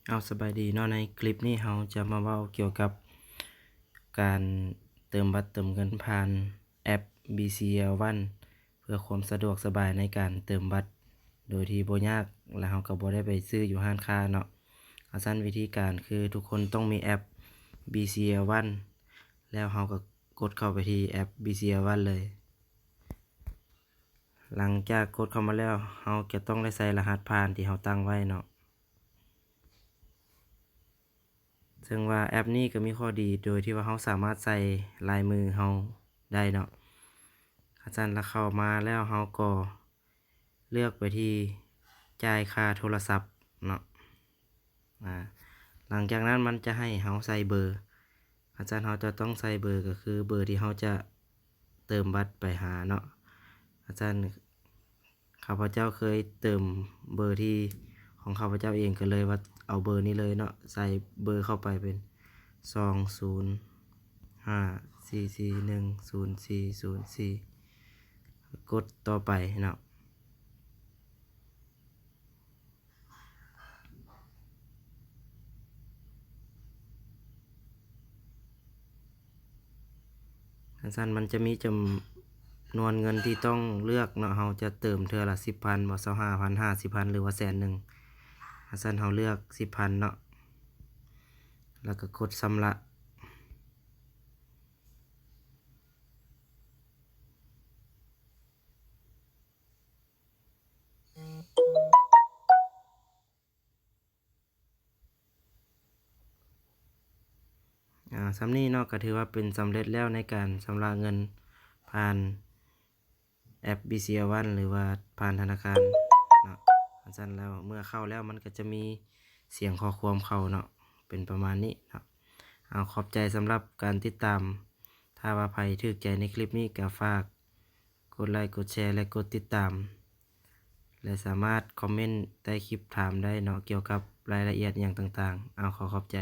ເອົາ ສະບາຍດີເນາະ, ໃນຄລິບນີ້ເຮົາຈະມາເວົ້າກ່ຽວກັບການເຕີມບັດເຕີມເງິນຜ່ານແອັບ BCL One ເພື່ອຄວາມສະດວກສະບາຍໃນການເຕີມບັດໂດຍທີ່ບໍ່ຍາກ ແລະ ເຮົາກໍບໍ່ໄດ້ໄປຊື້ຢູ່ຮ້ານຄ້າເນາະ. ຄັນຊັ້ນ ວິທີການຄືທຸກຄົນຕ້ອງມີແອັບ BCL One ແລ້ວເຮົາກໍກົດເຂົ້າໄປທີ່ແອັບ BCL One ເລີຍ. ຫຼັງຈາກກົດເຂົ້າມາແລ້ວ ເຮົາຈະຕ້ອງໄດ້ໃສ່ລະຫັດຜ່ານທີ່ເຮົາຕັ້ງໄວ້ເນາະ. ເຊິ່ງວ່າແອັບນີ້ກໍມີຂໍ້ດີໂດຍທີ່ວ່າເຮົາສາມາດໃສ່ລາຍມືເຮົາໄດ້ເນາະ. ຄັນຊັ້ນລະເຂົ້າມາແລ້ວ ເຮົາກໍເລືອກໄປທີ່ຈ່າຍຄ່າໂທລະສັບເນາະ. ອາ ຫຼັງຈາກນັ້ນມັນຈະໃຫ້ເຮົາໃສ່ເບີ. ອາຈານ ເຮົາຈະຕ້ອງໃສ່ເບີ ກໍຄືເບີທີ່ເຮົາຈະເຕີມບັດໄປຫາເນາະ. ອາຈານ ຂ້າພະເຈົ້າເຄີຍເຕີມເບີທີ່ຂອງຂ້າພະເຈົ້າເອງ ກໍເລີຍວ່າເອົາເບີນີ້ເລີຍເນາະ, ໃສ່ເບີເຂົ້າໄປເປັນ ສອງສູນຫ້າສີ່ສີ່ໜຶ່ງສູນສີ່ສູນສີ່ ກົດຕໍ່ໄປເນາະ. ຄັນຊັ້ນມັນຈະມີຈຳນວນເງິນທີ່ຕ້ອງເລືອກເນາະ, ເຮົາຈະເຕີມເທື່ອລະສິບພັນບໍ ຊາວຫ້າພັນ ຫ້າສິບພັນ ຫຼືວ່າແສນໜຶ່ງ. ຄັນຊັ້ນເຮົາເລືອກສິບພັນເນາະ ແລ້ວກໍກົດຊຳລະ. ອາ ສ່ຳນີ້ເນາະ ກໍຖືວ່າເປັນສຳເລັດແລ້ວໃນການຊຳລະເງິນຜ່ານແອັບ BCL One ຫຼືວ່າຜ່ານທະນາຄານເນາະ. ຄັນຊັ້ນແລ້ວ ເມື່ອເຂົ້າແລ້ວມັນກໍຈະມີສຽງຂໍ້ຄວາມເຂົ້າເນາະ, ເປັນປະມານນີ້ເນາະ. ເອົາ ຂອບໃຈສຳລັບການຕິດຕາມ. ຖ້າວ່າໃຜຖືກໃຈໃນຄລິບນີ້ ກໍຝາກ ກົດໄລ ກົດແຊ ແລະ ກົດຕິດຕາມ ແລະ ສາມາດຄອມເມັນໃຕ້ຄລິບຖາມໄດ້ເນາະ ກ່ຽວກັບລາຍລະອຽດຫຍັງຕ່າງໆ. ເອົາ ຂໍຂອບໃຈ.